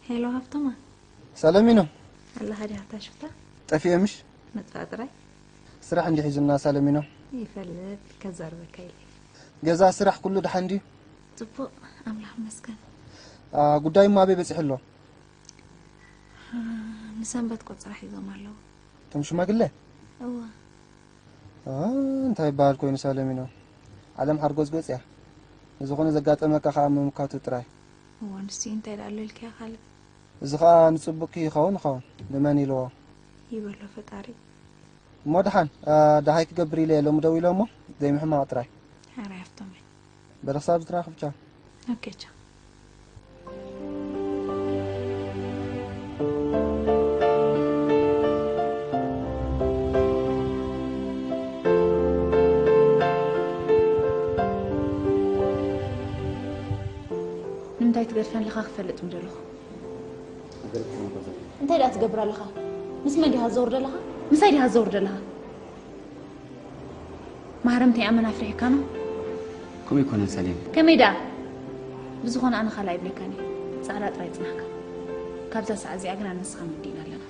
ሄሎ ሃብቶማ። ሰለሚኖ። ኣለኻ ዲኻ ታሽፍታ? ጠፊኤ ምሽ? መጥፋእ ጥራይ? ስራሕ እንዲ ሒዙና ሰለሚኖ። ይፈልጥ፣ ከዛርበካ ኢለ። ገዛ ስራሕ ኩሉ ደሓን ድዩ? ጽቡቕ፣ ኣምላኽ ይመስገን። አ፣ ጉዳይ እሞ ኣበይ በጺሑ ኣሎ? አ፣ ንሰንበት ቆጸራ ሒዞም ኣለዉ። እቶም ሽማግለ? እወ። አ፣ እንታይ ይበሃል ኮይኑ ሰለሚኖ? ዓለም ሓርጎጽጎጽ እያ። ንዝኾነ ዘጋጠመካ ከኣ ምምካቱ ጥራይ። እወ፣ ንሱ እንታይ ደኣ ኣሎ ኢልካዮ ካልእ? እዚ ኸኣ ንጽቡቕ ይኸውን ይኸውን። ንመን ኢልዎ? ይበሎ ፈጣሪ። እሞ ደሓን፣ አ፣ ደሃይ ክገብር ኢለ እየ ሎሚ ደው ኢለ እሞ ዘይምሕማቕ ጥራይ። ሓራይ ሃብቶም። በለ ክሳብ ዝራኸብ ቻው። ኦኬ፣ ቻው። ንምንታይ ትገድፈኒ ኣለኻ ክፈልጥ ምደለኹ። እንታይ ደኣ ትገብር ኣለኻ? ምስ መን ዲኻ ትዘውር ዘለኻ? ምሳይ ዲኻ ትዘውር ዘለኻ? ማህረምተይ ኣመን ኣፍሪሕካ ነው። ከምኡ ኣይኮነን ሰሌም። ከመይ ደኣ? ብዝኾነ ኣነ ካልእ ኣይብለካን እየ። ጻዕዳ ጥራይ ጽናሕካ። ካብዛ ሰዓት እዚኣ ግን ኣነ ንስኻ መዲእና ኣለና።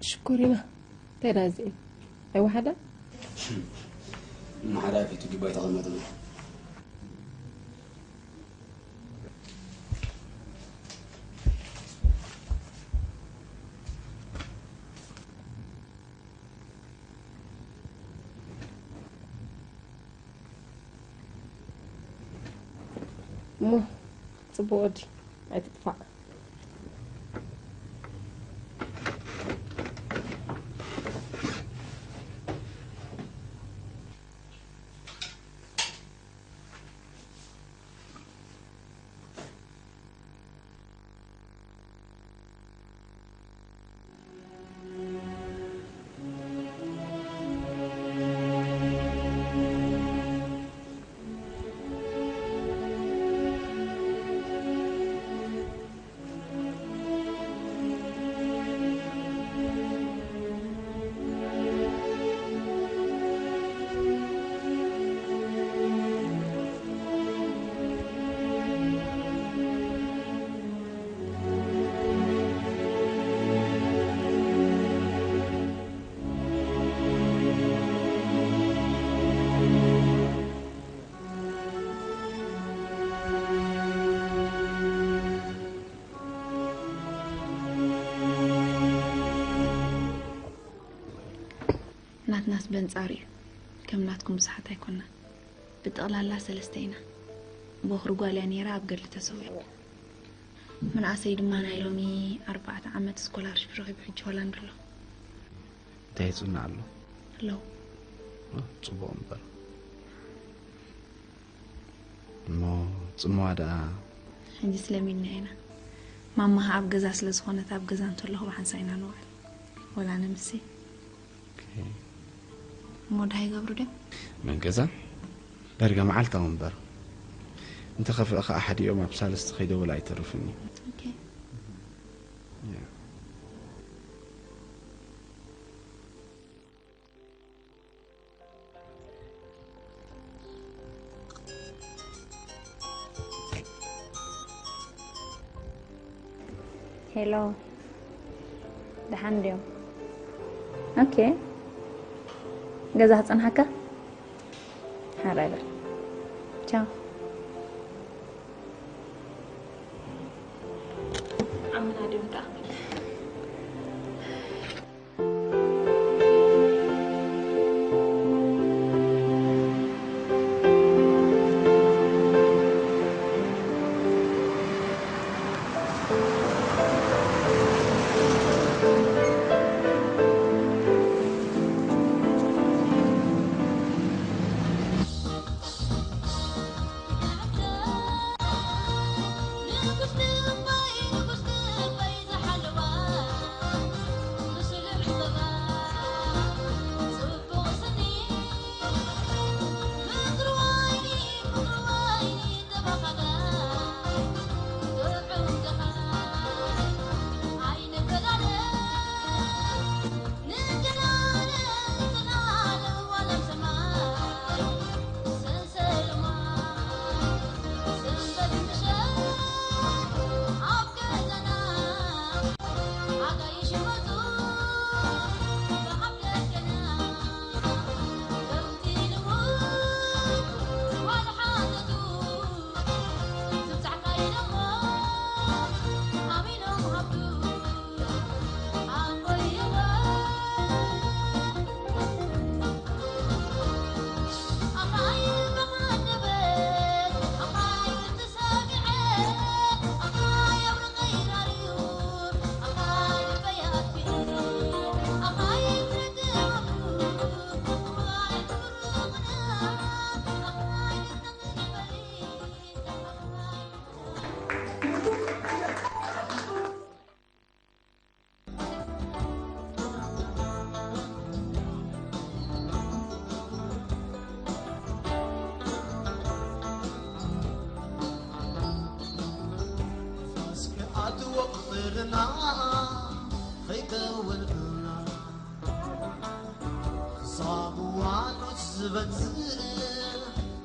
ሽኮሪና እንታይ ዳ እዚኤን ኣይወሓዳ ማዕዳ ፊቱ ጊባይ ተቐመጥሉ። እሞ ጽቡቕ ወዲ ኣይትጥፋእ። ናትናስ በንጻሩ እዩ። ከም ናትኩም ብዙሓት ኣይኮናን። ብጠቕላላ ሰለስተ ኢና። ቦኽሪ ጓል እያ ነይራ፣ ኣብ ገድሊ ተሰዊኣ። መናእሰይ ድማ ናይ ሎሚ ኣርባዕተ ዓመት ስኮላርሽፕ ረኺቡ ሕጂ ሆላንድ ኣሎ። እንታይ ይጽናዕ ኣሎ? ኣለዉ። ጽቡቕ እምበር። እሞ ጽምዋ ደኣ? ሕጂ ስለሚና ኢና። ማማ ኣብ ገዛ ስለ ዝኾነት ኣብ ገዛ እንተለኹ ብሓንሳእ ኢና ንውዕል። ወላ ኣነ ምስይ። ኦኬ። እሞ ደሃ ይገብሩ ድዮም? መን ገዛ? ዳርጋ መዓልታዊ እምበር። እንተኸፍአ ኸኣ ሓዲኦም ኣብ ሳልስቲ ከይደወለ ኣይተርፍን እዩ። ኦኬ። ያ። ሄሎ፣ ደሓን ድዮም? ኦኬ። ገዛ ክጸንሓካ? ሓራይ በል። ቻው። ዓምና ድዮም ደኣ?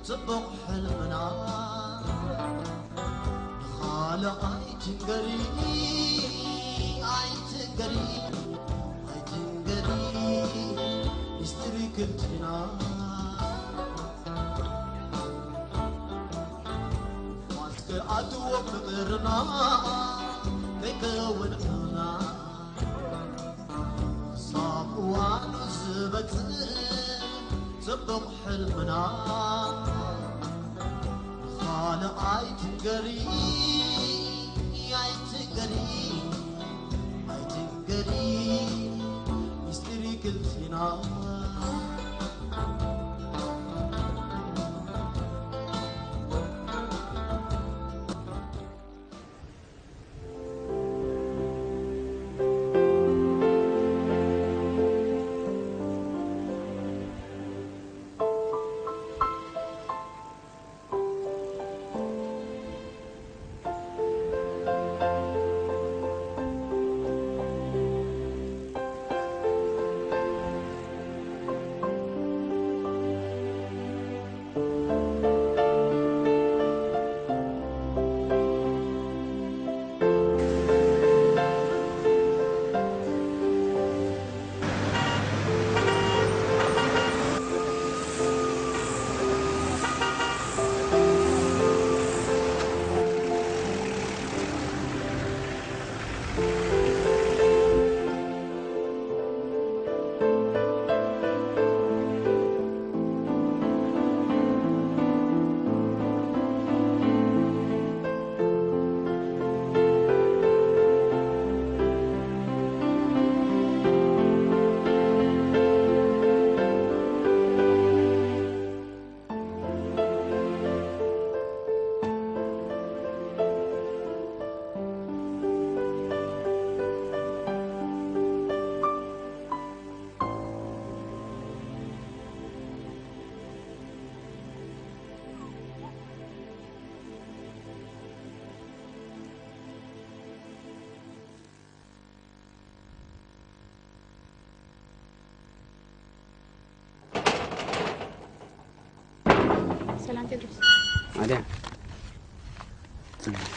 ጽቡቕ ሕልምና ንኻልእ ኣይትንገሪ፣ ኣይትንገሪ፣ ኣይትንገሪ ሚስጥሪ ክልቲና። ማስክ ኣትዎ ፍቕርና ከይከውን ሕና። ሳብ እዋኑ ዝበጽእ ጽቡቕ ሕልምና። ካልእ ኣይትንገሪ፣ ኣይትንገሪ፣ ኣይትንገሪ፣ ሚስጢር ይግልጽ ኢና። ሰላም ቴድሮስ። ኣድያ።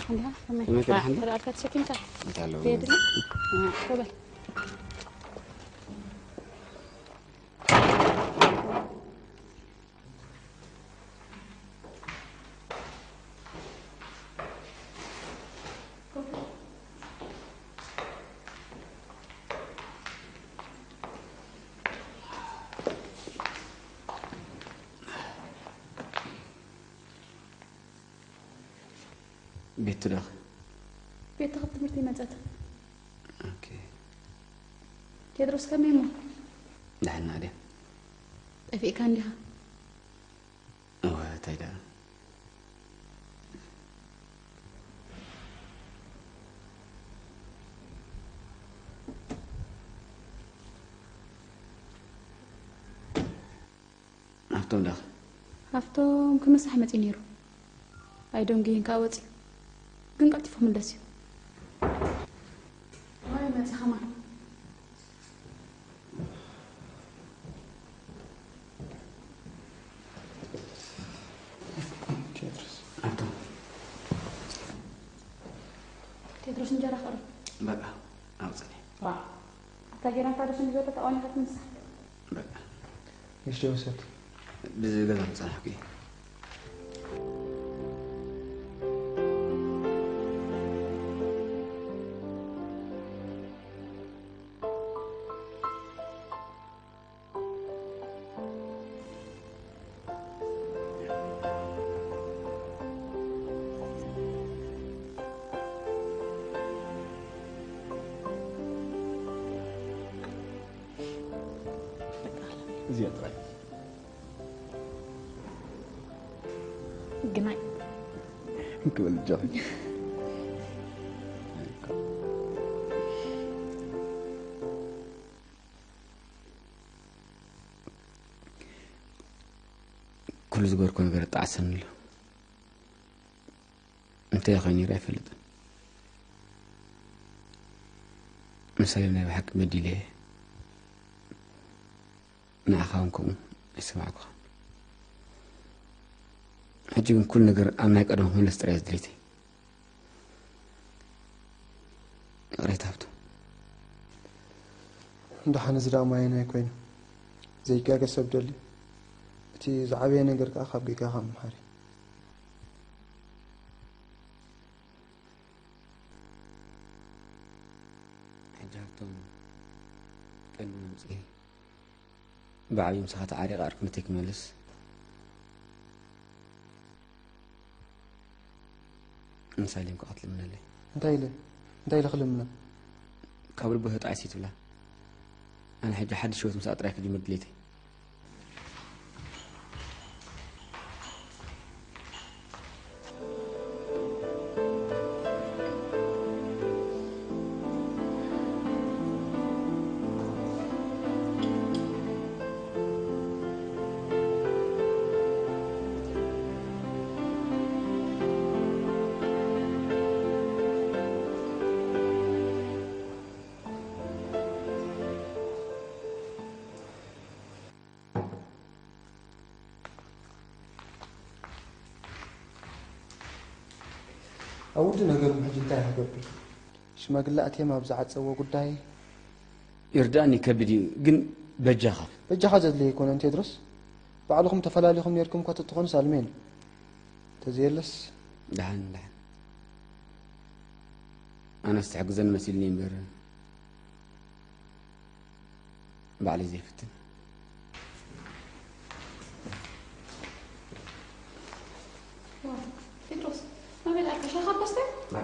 እንዲያ ከመይ? ከመይ ከደሓንዶ? ተደኣልካ ተሸኪምካ? እንታይ ኣለዎ? ትሄድና? እ፣ ኮበል። ቤቱ ዶ? ቤቱ ካብ ትምህርቲ ይመጸት። ኦኬ። ቴድሮስ ከመይ እሞ? ደሕና ድያ? ጠፊእካ እንዲኻ? እወ፣ እንታይ ደኣ? ሃብቶም ዳኸ? ሃብቶም ክምሳሕ መጺኡ ነይሩ። ኣይደንጉይን ከኣ ወጺኡ። ግን ቀልጢፉ ክምለስ እዩ። ማይ መጺ ከማን። ቴድሮስ። ሃብቶም። ቴድሮስ እንጀራ ክቕርብ። በቃ፣ ኣውጽእኒ። ዋ። ኣታ ጌራንካ ዶ ስንዲ ዘሎ ተቃዋሚ ክትምሳሕ? በቃ። እሺ፣ ወሰድ። ብዚ ገዛ ምጸናሕኩ እየ። እዚኣ ጥራይ። ግናይ። ክበል ጃ። ኩሉ ዝገበርኮ ነገር ይጠዓሰኒ ኣሎ። እንታይ ኮይኑ ነይሩ ኣይፈልጥን። ምሳሌ ናይ ብሓቂ በዲለ እየ። ንዓኻ እውን ከምኡ ኣይሰማዕኩኻን። ሕጂ ግን ኩሉ ነገር ኣብ ናይ ቀደሙ ክምለስ ጥራይ እዩ ድሌተይ። ይቕሬታ ሃብቶም። ደሓን፣ እዚ ደኣ ማየን ኣይኮይኑ። ዘይጋገ ሰብ ደልዩ። እቲ ዝዓበየ ነገር ከኣ ካብ ጌጋኻ ምምሃር እዩ። ሕጂ ሃብቶም፣ ቀንዲ መምጽኢ ብዓብዩ ምሳኻ ተዓሪቐ ዓርክነተይ ክመልስ ንሳሌም ከኣ ክትልምነለይ። እንታይ ኢለ? እንታይ ኢለ ክልምና? ካብ ልቡ ተጣዒሲ ትብላ። ኣነ ሕጂ ሓድሽ ህይወት ምስኣ ጥራይ ክጅምር ድሌተይ። ኣብ ውዲ ነገርኩም ሕጂ እንታይ ክገብር? ሽማግለ ኣትየም ኣብ ዝዓጸዎ ጉዳይ ይርዳእኒ፣ ከቢድ እዩ፣ ግን በጃኻ። በጃኻ ዘድልየ ኣይኮነን ቴድሮስ። ባዕልኹም ተፈላሊኹም ኔርኩም እኳ ተትኾኑ ሳልሜን። ተዘየለስ ደሓን፣ ደሓን። ኣነስ ትሕግዘኒ መሲልኒ እምበር ባዕለይ ዘይፍትን። ዋ፣ ቴድሮስ፣ ናበይ ደኣ ሻሂ ክትወስድ? ዋ።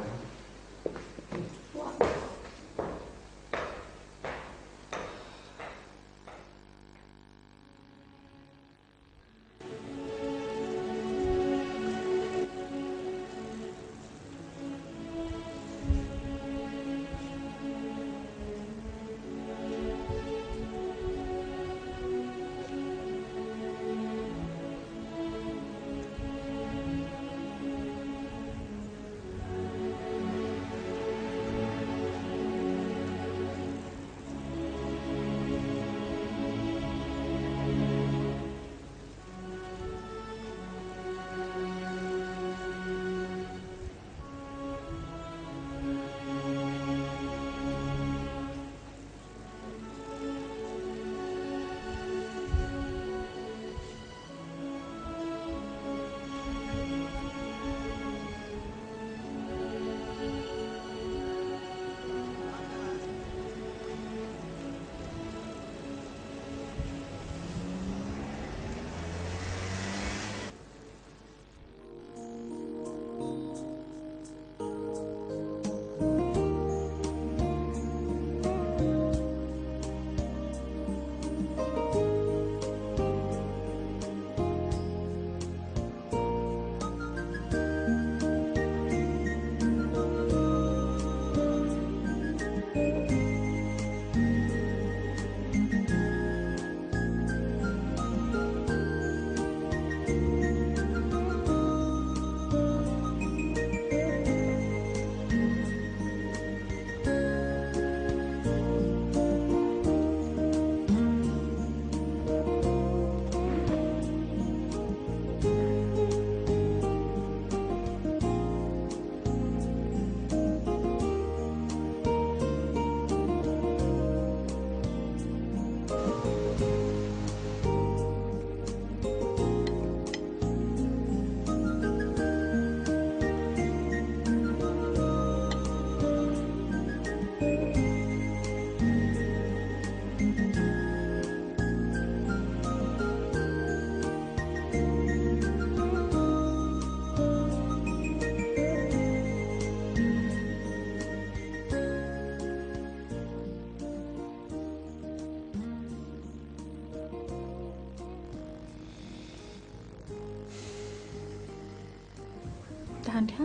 ደሓን ዲኻ?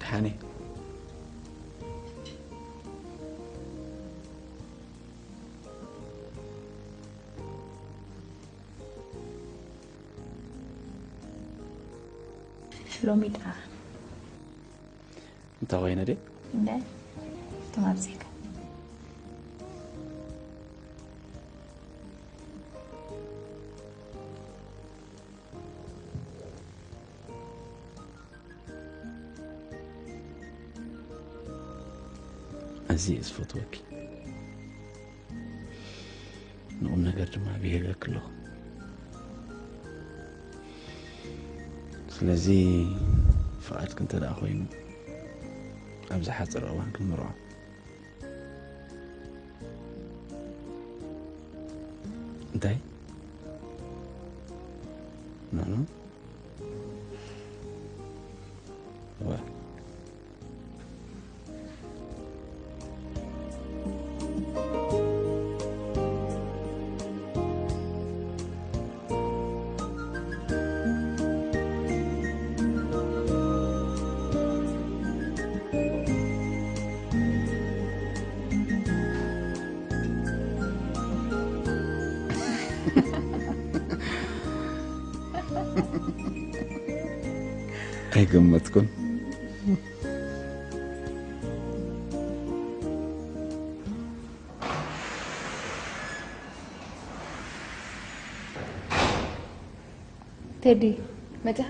ደሓን እየ። ሎሚ ደኣ እንታይ ኮይነ ድየ? እንደ ተማብጺካ። ኣዝየ እየ ዝፈትወኪ። ንቑም ነገር ድማ ብሂለኪ ኣለኹ። ስለዚ ፍቓድኪ እንተ ደኣ ኮይኑ፣ ኣብ ዝሓጸረ እዋን ክንምርዖ። እንታይ? ኖ፣ ኖ። ዋ። ኣይገመትኩን። ቴዲ፣ መጺኻ?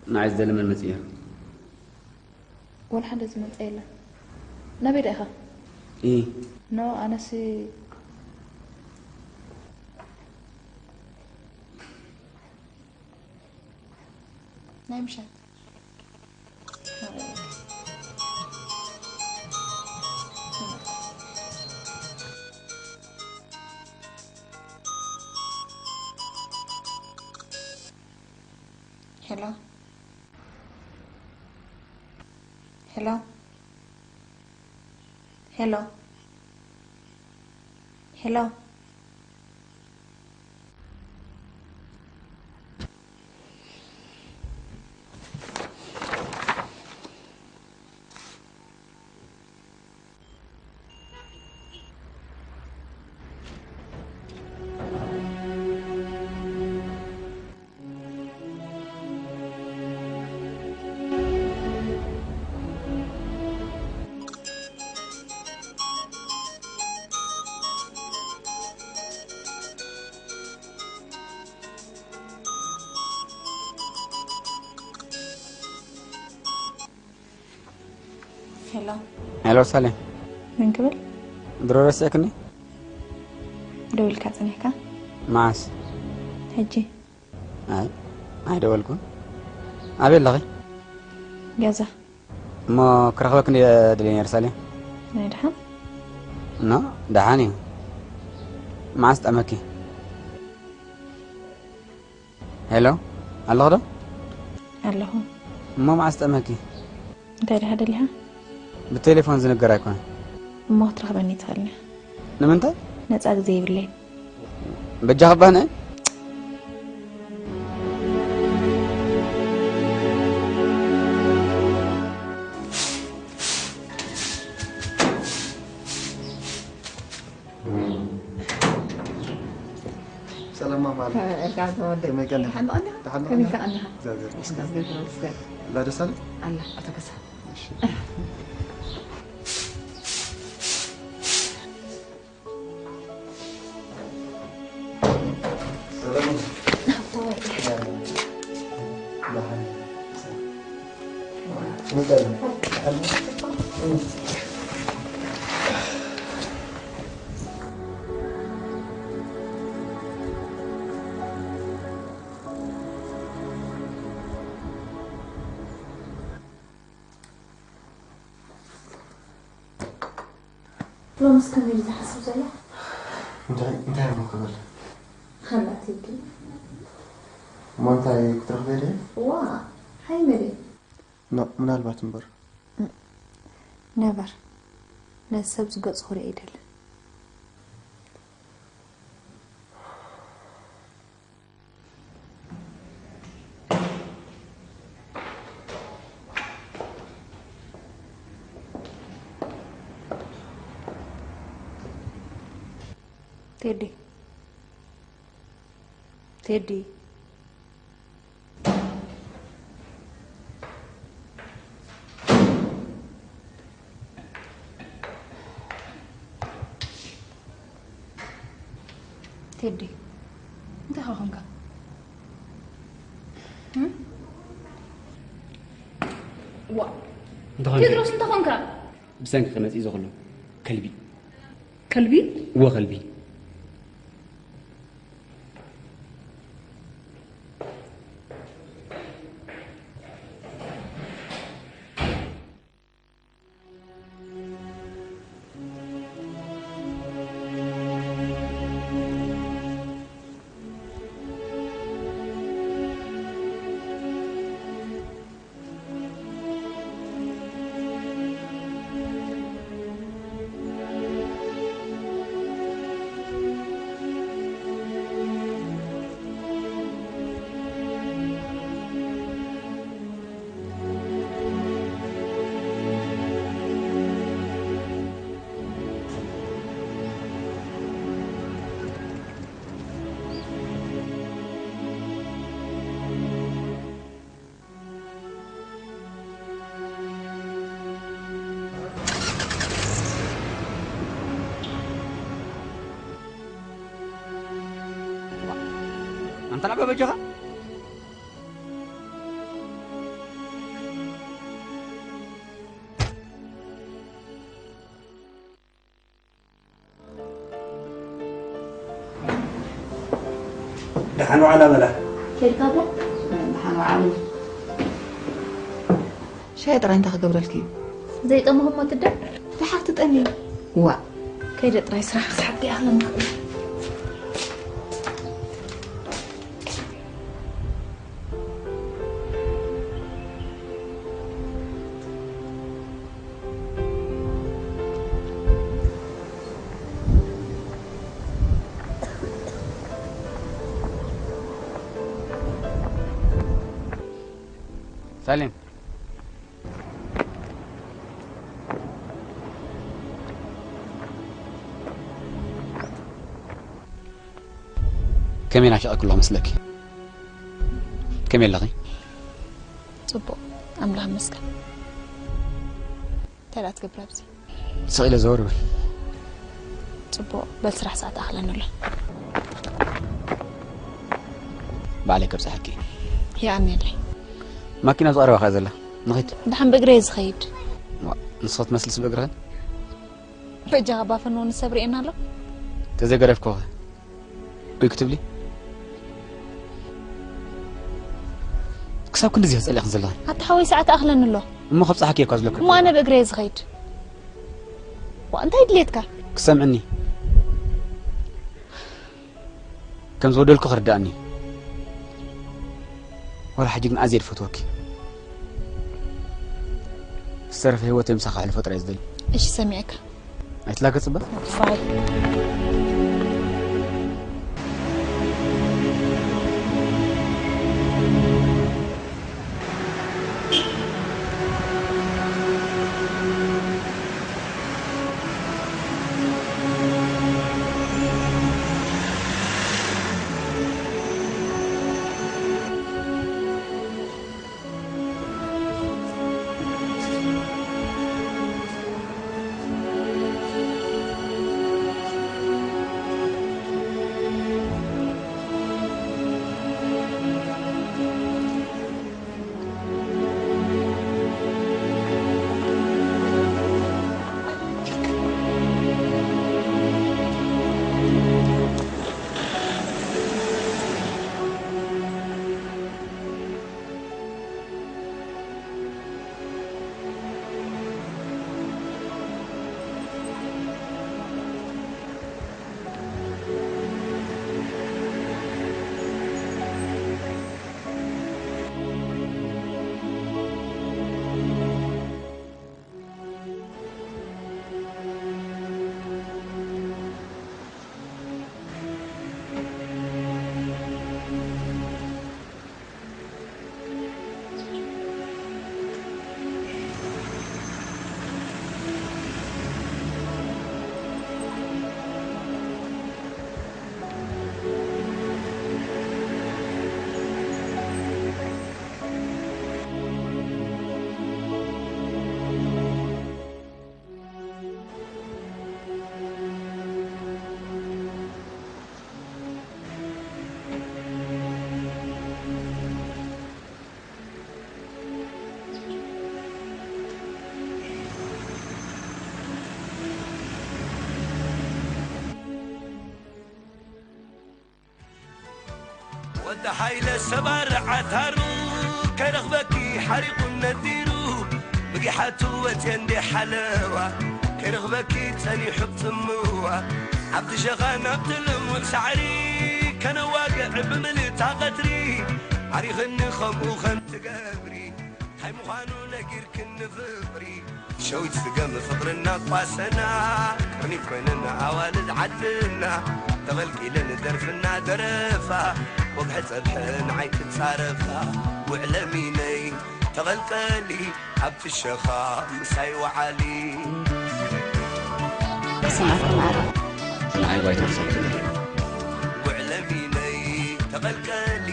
ንዓይ ዝደሊ መን መጺኡ? ወላ ሓደ ዝመጸ የለን። ናበይ ደኣ ኢኻ? ኢ። ኖ፣ ኣነሲ ናይ ምሸት። ሄሎ። ሄሎ። ሄሎ። ሄሎ። ሄሎ። ሄሎ ሳሌም። ምን ክብል? ድሮ ረሲዕክኒ? ደው ኢልካ ጸኒሕካ? መዓስ? ሕጂ። ኣይ፣ ኣይደወልኩን። ኣበይ ኣለኺ? ገዛ። እሞ ክረኽበኪ እንድየ ደልየ ነይረ ሳሌም። ናይ ደሓን? ኖ፣ ደሓን እዩ። መዓስ ጠመኪ? ሄሎ፣ ኣለኹ ዶ? ኣለኹ። እሞ መዓስ ጠመኪ? እንታይ ደኣ ደሊኻ? ብቴሌፎን ዝንገር ኣይኮነን። እሞ ክትረኽበኒ ትኽእል ዲኻ? ንምንታይ? ነጻ ግዜ የብለይን። በጃኺ ባነ። ሰላም ማማ። ከመይ ቀኒኻ? ደሓን ቀኒኻ? ደሓን ከመይ ቀኒኻ? ቀኒኻ? እግዚኣብሔር ይመስገን። ይመስገን። ኣላ ደስ ኣለ? ኣላ፣ ኣቶ ገዛ። እሺ። ሰላም። ሎምስ ከመይ እዩ ዝሓስብ ዘሎ? እንታይ፣ እንታይ እሞ ክብል? ሃላ ቴዲ። እሞ እንታይ ክትረኽበ ኢለ? ዋ፣ ሃይመደይ። ኖ፣ ምናልባት እምበር። ነቨር። ነዚ ሰብ ዝገጹ ክርኢ ኣይደልን። ቴዲ፣ ቴዲ። ግዲ እንታይ ኸ ኾንካ? እም? ዋ እንታይ ኾንካ? ቴድሮስ እንታይ ኾንካ? ብሰንኪ ከመጽእ ዘሎ ከልቢ። ከልቢ? እወ ከልቢ። ኣንታ ናበ በጃኻ? ደሓን ዋዕላ በላ። ከይድካ ዶ? ደሓን ዋዕላ። ሻሂ ጥራይ እንታይ ክገብረልኪ እዩ? ዘይጠመኹሞ ትደ? ደሓር ትጠሚ። ዋ። ከይደ ጥራይ ስራሕ ክሳብ ክኣኽለኒ ክእል። ሳሌም። ከመይ ናፊቐኪ ኣለኹ መስለኪ? ከመይ ኣለኺ? ጽቡቕ፣ ኣምላኽ ይመስገን። እንታይ ደኣ ትገብር ኣብዚ? ስቕ ኢለ ዘወር በል። ጽቡቕ፣ በል ስራሕ ሰዓት ኣኽለኒ ኣሎ። ባዕለይ ከብጽሓኪ። የቐንየለይ። ማኪና ኣብዚ ቀረባኻ እያ ዘላ። ንኺድ። ደሓን ብእግረይ እየ ዝኸይድ። ዋ፣ ንስኺ ትመስልስ ብእግርኽን? በጃኻ ባፈንዎ ንሰብ ርእየና ኣሎ። ተዘይገደፍክዎ ኸ? ኡይ ክትብሊ? ክሳብ ክንድዚ እየ ጸሊእክን ዘለኽን። ኣታ ሓወይ ሰዓት ኣኽለኒ ኣሎ። እሞ ከብጽሓኪ እየ እኳ ዝብለኪ እሞ ኣነ ዘለኹ። ብእግረይ እየ ዝኸይድ። ዋ፣ እንታይ ድልየትካ? ክሰምዕኒ። ከም ዝበደልኩ ክርድኣኒ እዩ። ዋላ ሕጂ ግን ኣዝየ ዝፈትወኪ። ዝተረፈ ህይወተይ ምሳኺ ክሕልፎ ጥራይ ዝደሊ። እሺ፣ ሰሚዐካ። ኣይትላገጽ እባ። ባይ። ሓይለ ሰባር ዓታሩ ከይረኽበኪ ሓሪቑ ነዲሩ ብጊሓቱ ወፅየ እንደ ሓለዋ ከይረኽበኪ ፀኒሑ ብፅምዋ ኣብቲ ሸኻ ናብቲ ልሙዕ ሳዕሪ ከነዋግዕ ብምልእታ ቀትሪ ዓሪኽኒ ከምኡ ከም ትገብሪ ታይ ምዃኑ ነጊርክኒ ፍቕሪ ሸዊት ስገም ፍቕርና ቋሰና ቅርኒት ኮይነን ኣዋልድ ዓድና ተቐልቂለን ደርፍና ደረፋ ወግሐ ጸብሐ ንዓይ ትጻረፋ ውዕለሚነይ ተቐልቀሊ ኣብቲ ሸኻ ምሳይ ወዓሊ ስምዓት ማዕረ ንዓይ ባይታ ሰልፍለ ውዕለሚነይ ተቐልቀሊ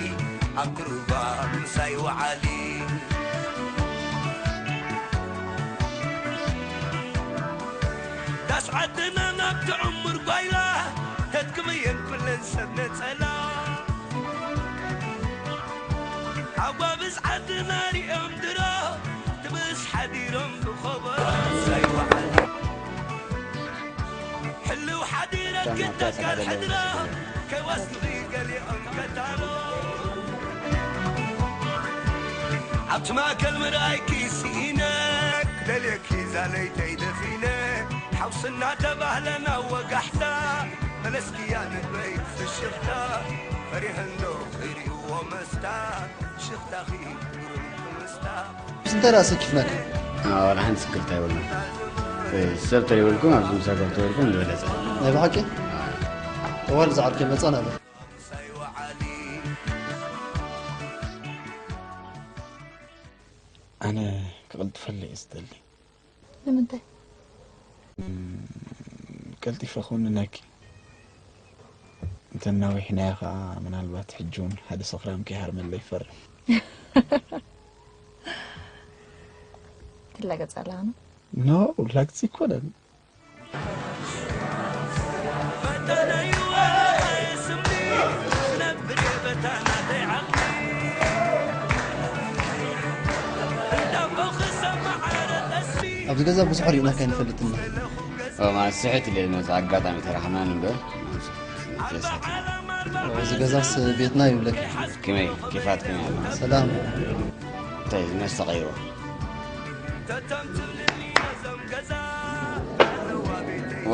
ኣብ ሩባ ምሳይ ወዓሊ ዳስ ዓድና ናብቲ ዕሙር ጓይላ ተትክብየን ኩለን ሰብ ነጸላ ኣጓብዝ ዓድና ሪኦም ድሮ ትብስ ሓዲሮም ብኸበሮ ምሳይ ወዓሊ ሕልው ሓዲረ ክተካል ሕድሮ ከይወስኺ ገሊኦም ከታሎ ኣብቲ ማእከል ምርኣይኪ ስኢነ ክደልየኪ ዛለይተይ ደፊነ ሓውስና ተባህለና ወጋሕታ መለስክያ ንበይ ፍሽኽታ ፈሪሐ እንዶ ከይርእይዎ መስታ ሽኽታኺ ግሩም ክምስታ ስንተራ ሰኪፍናካ ዋላ ሓንቲ ስክፍታ ይብልና ሰብ ተሪበልኩም ኣብዚ ምሳጋብ ተበልኩም ዝበለፀ ናይ ብሓቂ እዋል ዝዓርከ መፃና ኣሎ ኣነ ክቕልጥፈለይ እየ ዝደሊ ንምንታይ ቀልጢፈ ክውንነኪ እንተ ናዊሕናዮ ከዓ ምናልባት ሕጂ እውን ሓደ ሰኽራም ከይሃርመለይ ይፈርም ትላገፅ ኣለኻ ኖ ላግፂ ይኮነን ኣብዚ ገዛ ብዙሕ ሪእናካ ይንፈልጥና ማስሕት ኢለ ዝመፅእ ኣጋጣሚ ተራኸብናን እምበር እዚ ገዛስ ቤትና ይብለካ ከመይ ኬፋት ከመይ ኣለና ሰላም እንታይ መስተ ቀይሮ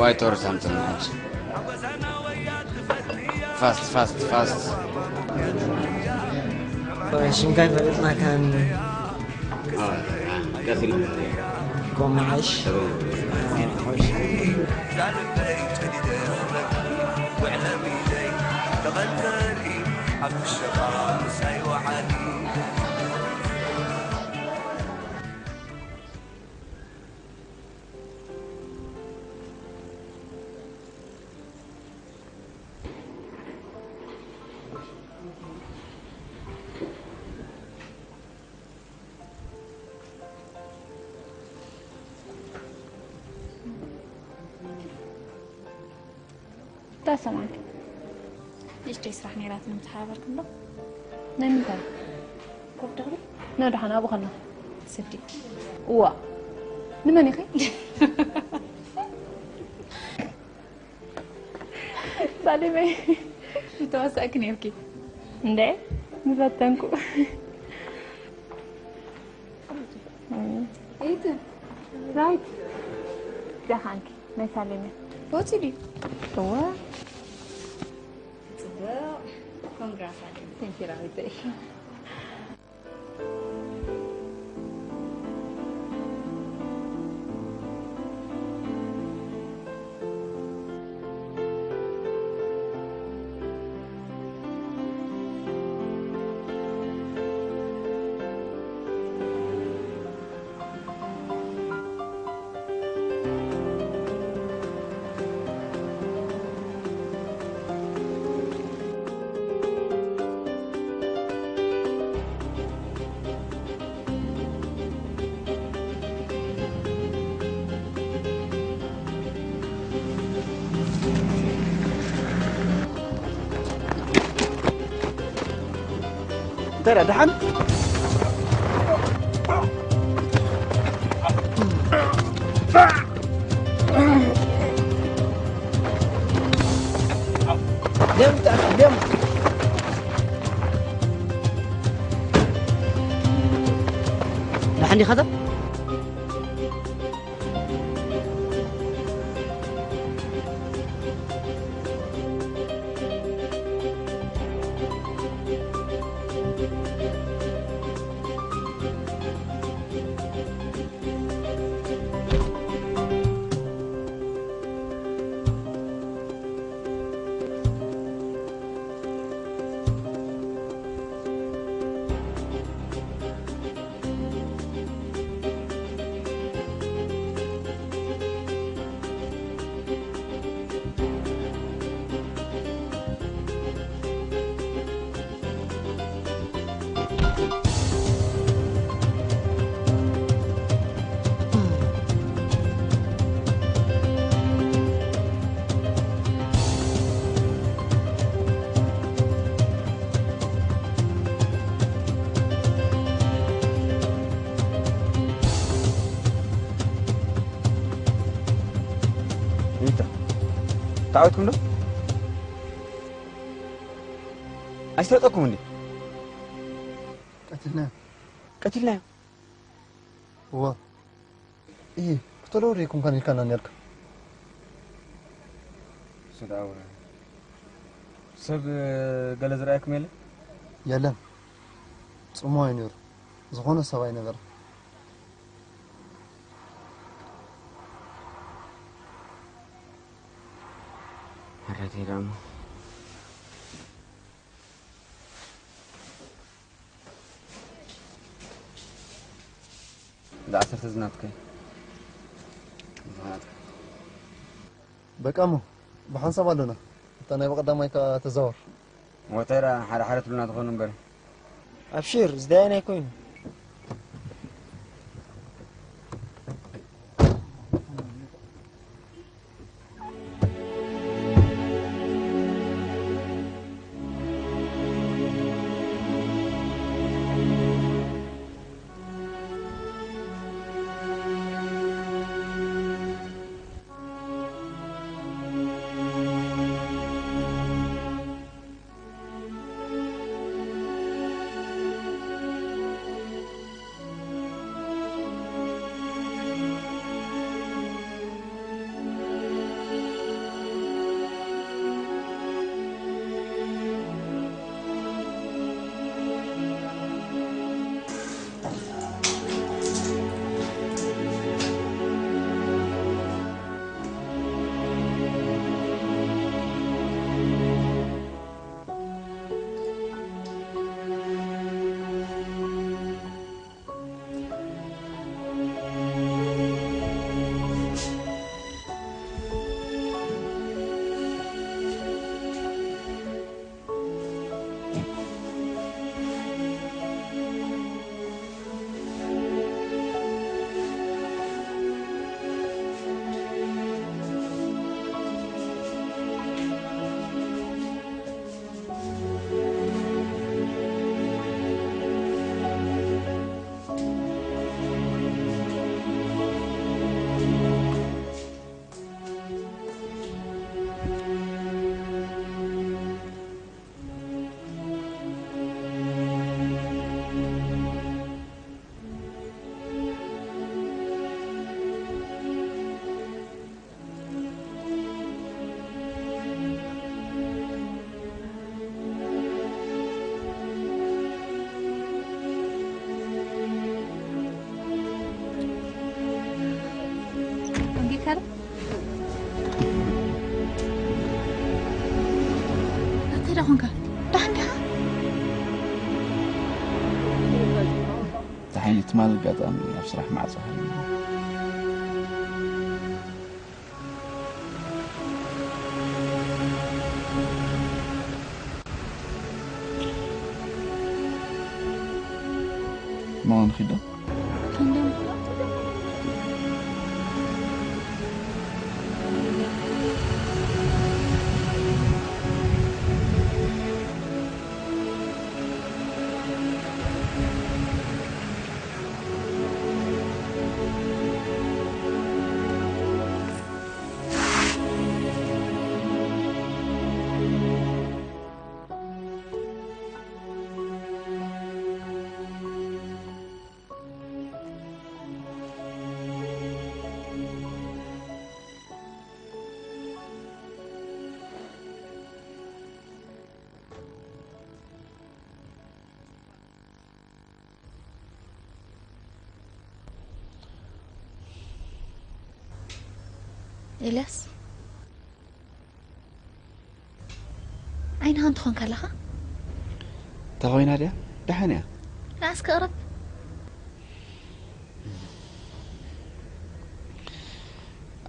ዋይ ቶርስ ኣምፅና fast fast fast ሽምካ ይፈልጥናካን ቀሲልና ኮማዓሽ እንታይ ሰማዕኪ? ንእሽተይ ስራሕ ነይራትኒ ምተሓባበርክን ዶ? ናይ ምንታይ? ኮፍ ዶ ክብል? ንደሓን ኣብኡ ከለኹ። ስዲ። እዋ። ንመን ኢኺ? ሳሌመይ። ምተዋሳእኪ ነይርኪ። እንዴ? ምፈተንኩ። ኢትን ራይት ደሓንኪ ናይ ሳሌም እያ ቦቲ ድዩ እወ ፅቡቅ ኮንግራ ሳሌም ቴንኪ ራዊተይ እንታይ ደኣ ደሓን ደም ጠና ደም ሓንዲ ኸዛ ይታ ተዓወትኩም ዶ? ኣይሰጠኩም እንዴ? ቀትልና ቀትልና እዋ። እይ፣ ክትወረወር ይኩን ካን ኢልካና ነርካ። ስዳው ሰብ ገለ ዝረኣየኩም የለ? የለን። ጽሞ ኣይነሩ። ዝኾነ ሰብ ኣይነበረ። ሕረተይ ደሞ። እዛ ዓሰርተ ዝናትከ። ዝናትከ። በቃ እሞ፣ ብሓንሳብ ኣለና። እታ ናይ በቐዳማይ ከኣ ተዛወር። ወተራ ሓደ ሓደ ትብሉና ትኾኑ እምበር። ኣብሽር፣ ዝዳየን ኣይኮይኑ። ደንጊካ ዶ? እንታይ ደኣ ኾንካ? ደሓን ዲኻ? ጸሓይ ትማል ኣጋጣሚ ኣብ ስራሕ ማዕጾ ሃልዩ። መን ኺዶ? ኤልያስ፣ ዓይንኻ እንትኾን ከለኻ? እታ ኮይና ድያ? ደሓን እያ። ንኣስ ክቕረብ።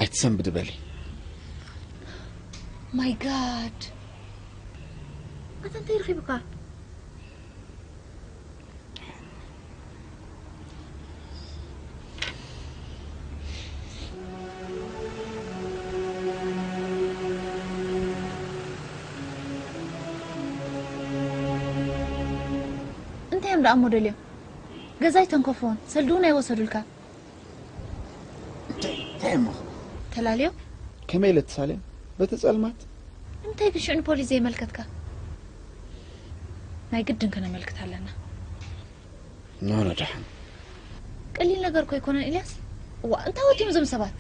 ኣይትሰንብድ በሊ። My God! ኣታ እንታይ ረኺቡካ? እንታይ እዮም ደኣ እሞ ደልዮም? ገዛ ኣይተንከፍዎን፣ ሰልዲ እውን ኣይወሰዱልካ። እንታይ፣ እንታይ እሞ? ተላልዮም? ከመይ ኢለ ትሳልዮም? በቲ ጸልማት? እንታይ ግን ሽዑ ንፖሊስ ዘይመልከትካ? ናይ ግድን ከነመልክት ኣለና። ኖ፣ ኖ፣ ደሓን። ቀሊል ነገር እኮ ኣይኮነን፣ ኢልያስ። እዋ፣ እንታይ ወዲኦም እዞም ሰባት?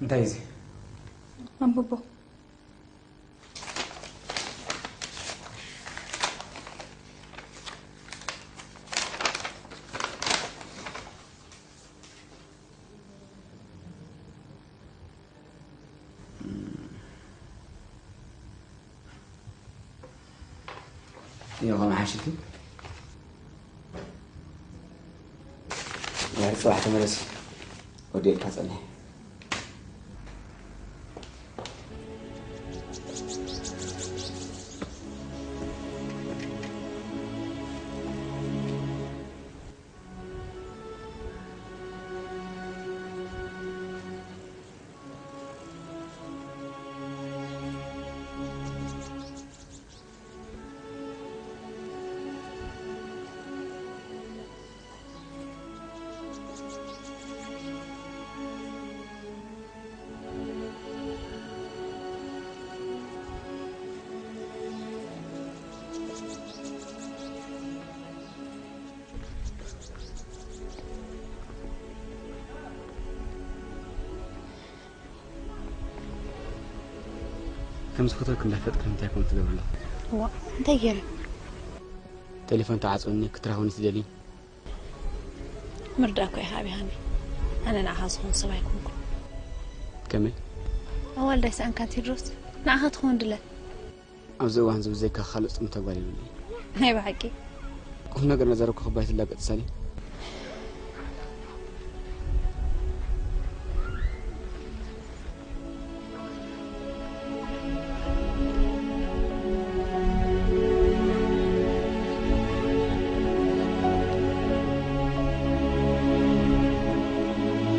እንታይ እዚ? ኣንብቦ። እዮ፣ ከመይ ሓሽኪ? ድሕሪ ጽባሕ ተመለሲ። ወዲኤልካ ጸኒሐ። ከም ዝፈትወኪ እንዳፈለጥኪ ንምንታይ ከምኡ ትገብሪ ኣለኺ? እዋ፣ እንታይ ገይረ? ቴሌፎን ተዓጽወኒ፣ ክትረኽብኒ ትደልዪ? ምርዳእ እኮ ኢኻ ኣብይ ሃኒ። ኣነ ንዓኻ ዝኾን ሰብ ኣይኮንኩን። ከመይ? ኣዋልድ ኣይሰኣንካን ቴድሮስ። ንዓኻ ትኸውን ድለ። ኣብዚ እዋን እዚ ብዘይካ ካልእ ጽምቶ ጓል የብለይን። ናይ ብሓቂ? ቁም ነገር እናዛረብኩ ክባ ኣይትላገጽ ሳሌም።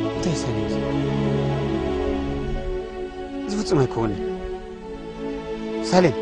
እንታይ ሳሌም እዚ? እዚ ፍጹም ኣይከውንን። ሳሌም።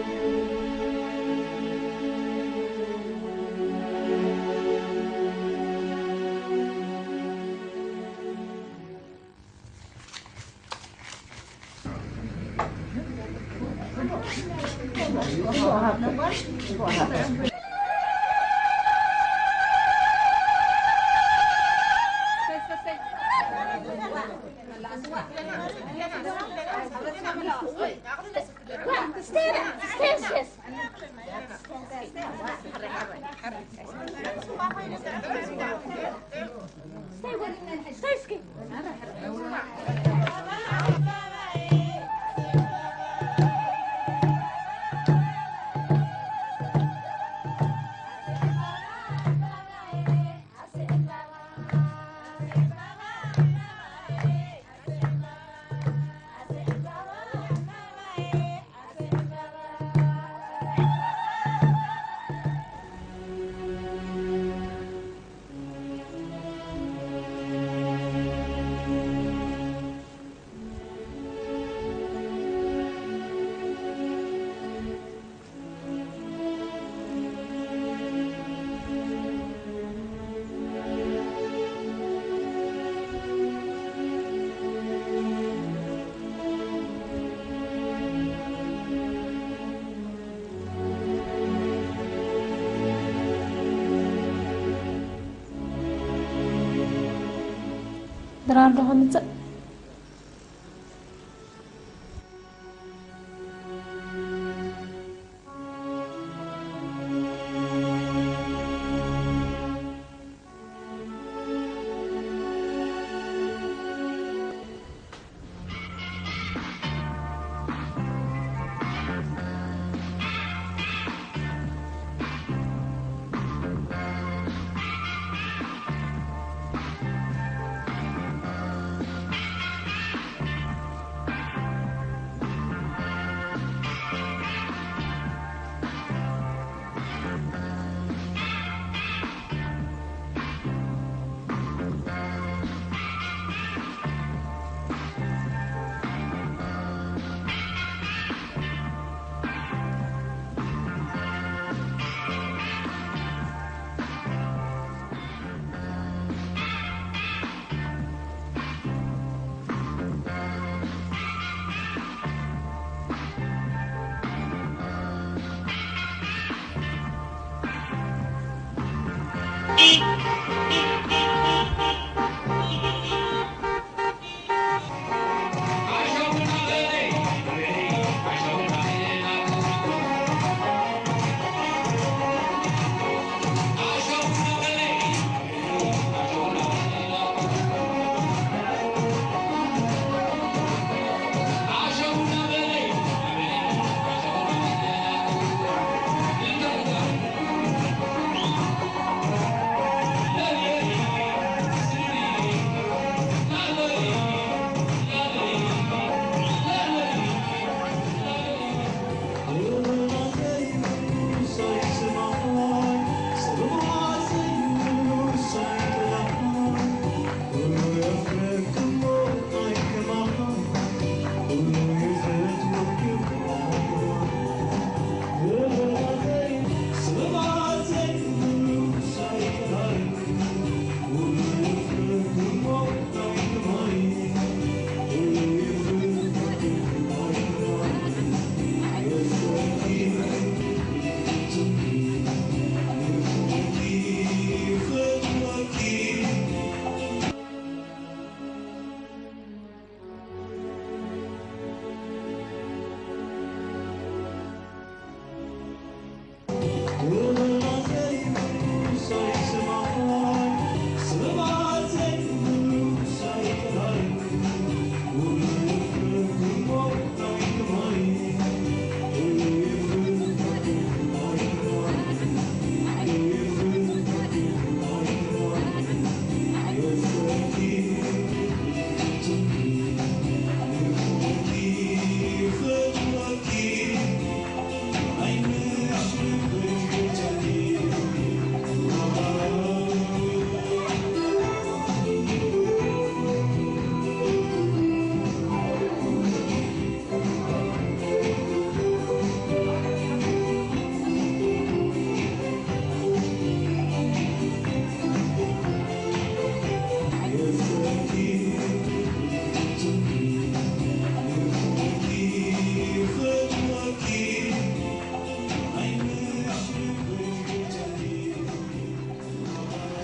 ድራር ዶ ከምጽእ?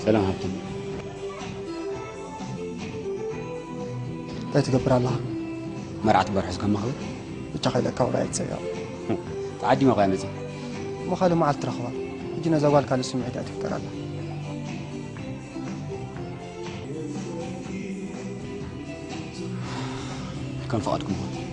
ሰላም ሃብቶም። እንታይ ትገብር ኣለኻ? መርዓ ትበርሖ እስከ ማኽበር። ብቻ ከይለካ ወላ ኣይትሰጋ። ተዓዲመ እኮ እያ መጺኣ። እሞ ካልእ መዓልቲ ትረኽባ። ሕጂ ነዛ ጓል ካልእ ስምዒት እያ ትፍጠረላ። ከም ፍቓድኩም ይኹን።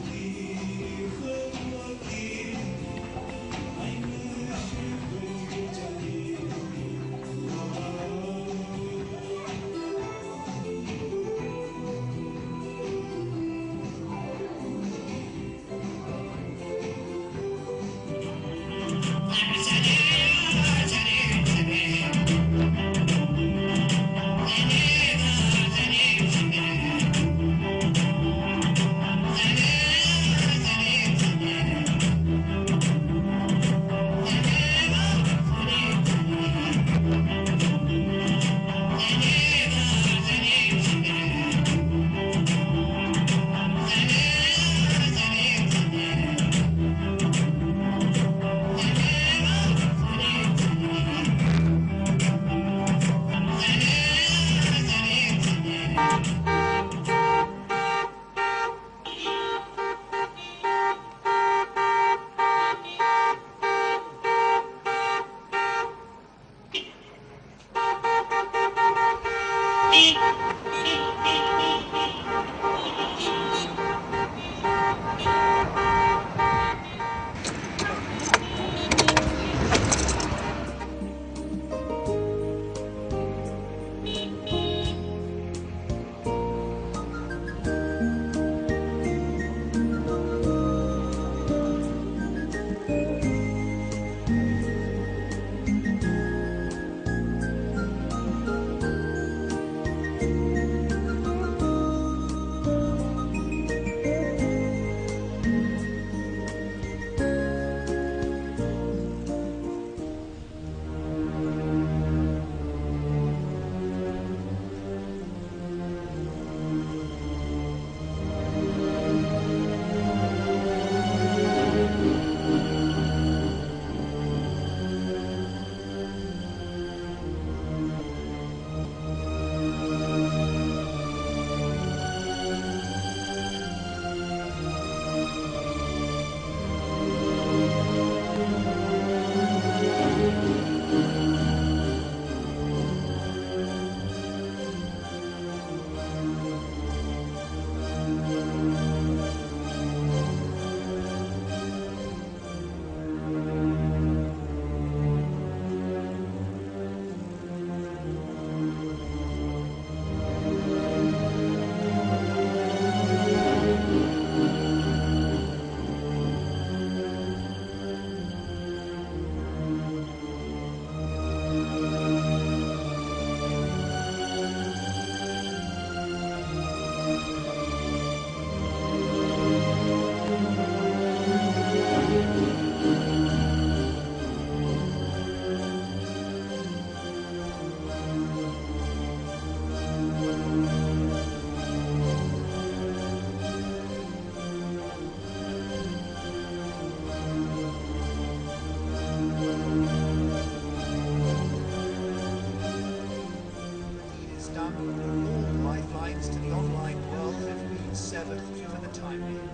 All lifelines to the online world have been severed for the time being.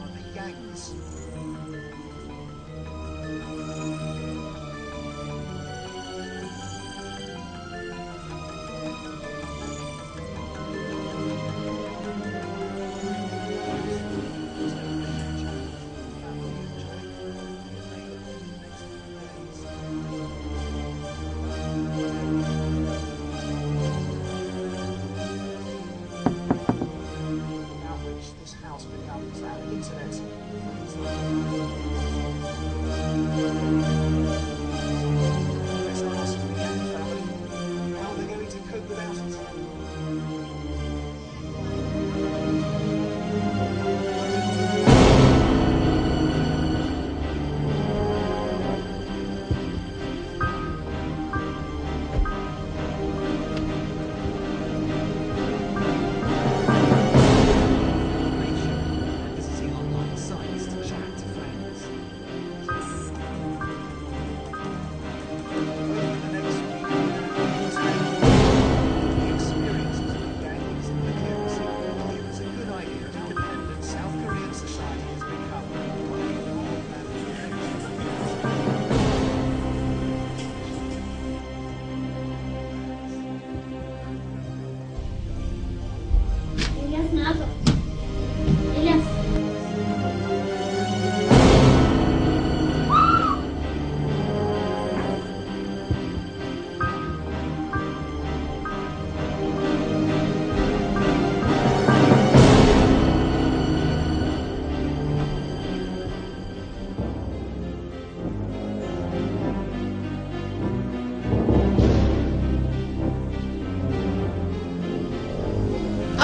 Are the Yanks.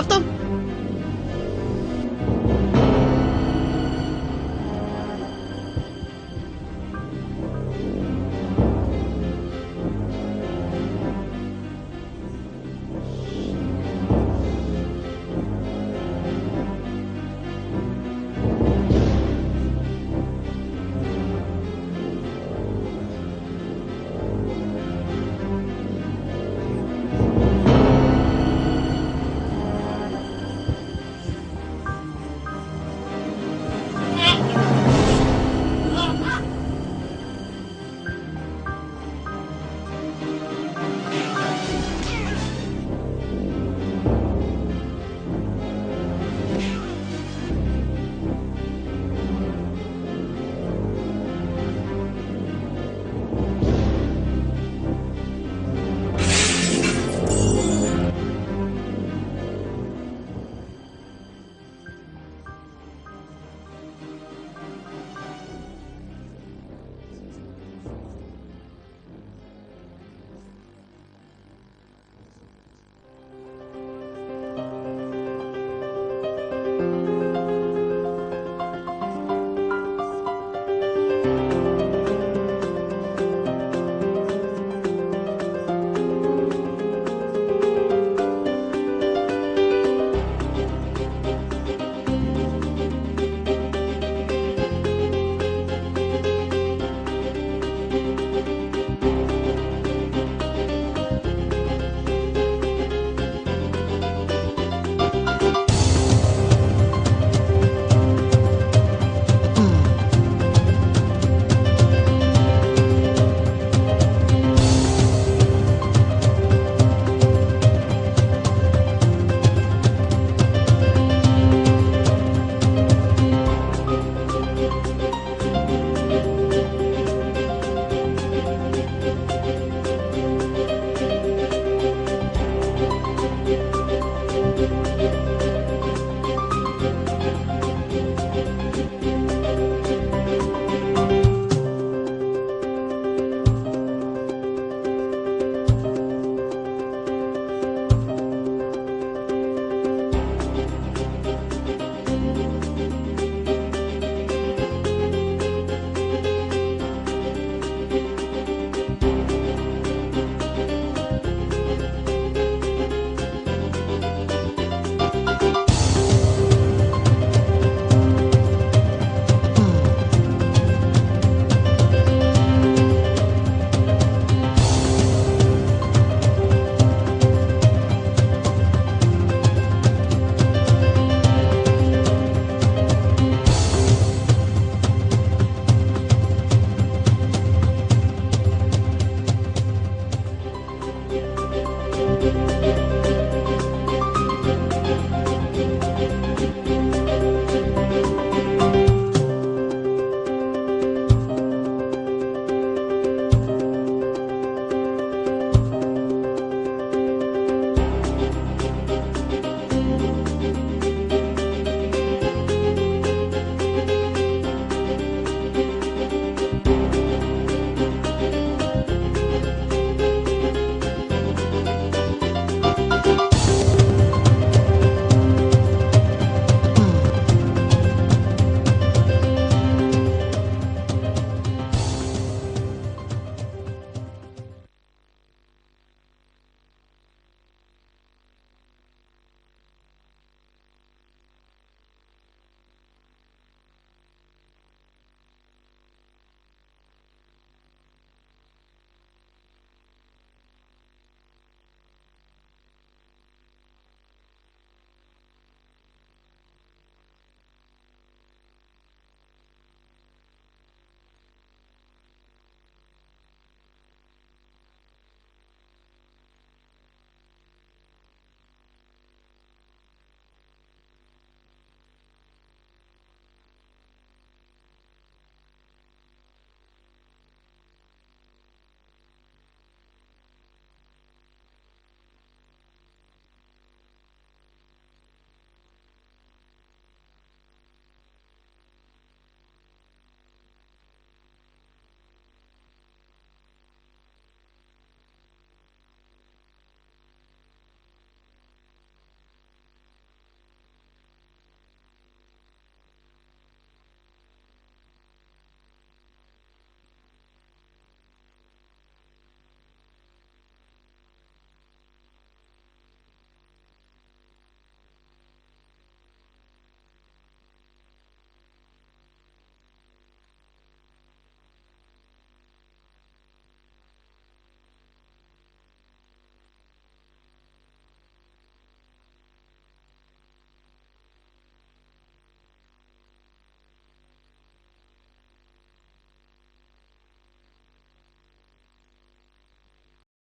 ካብቶም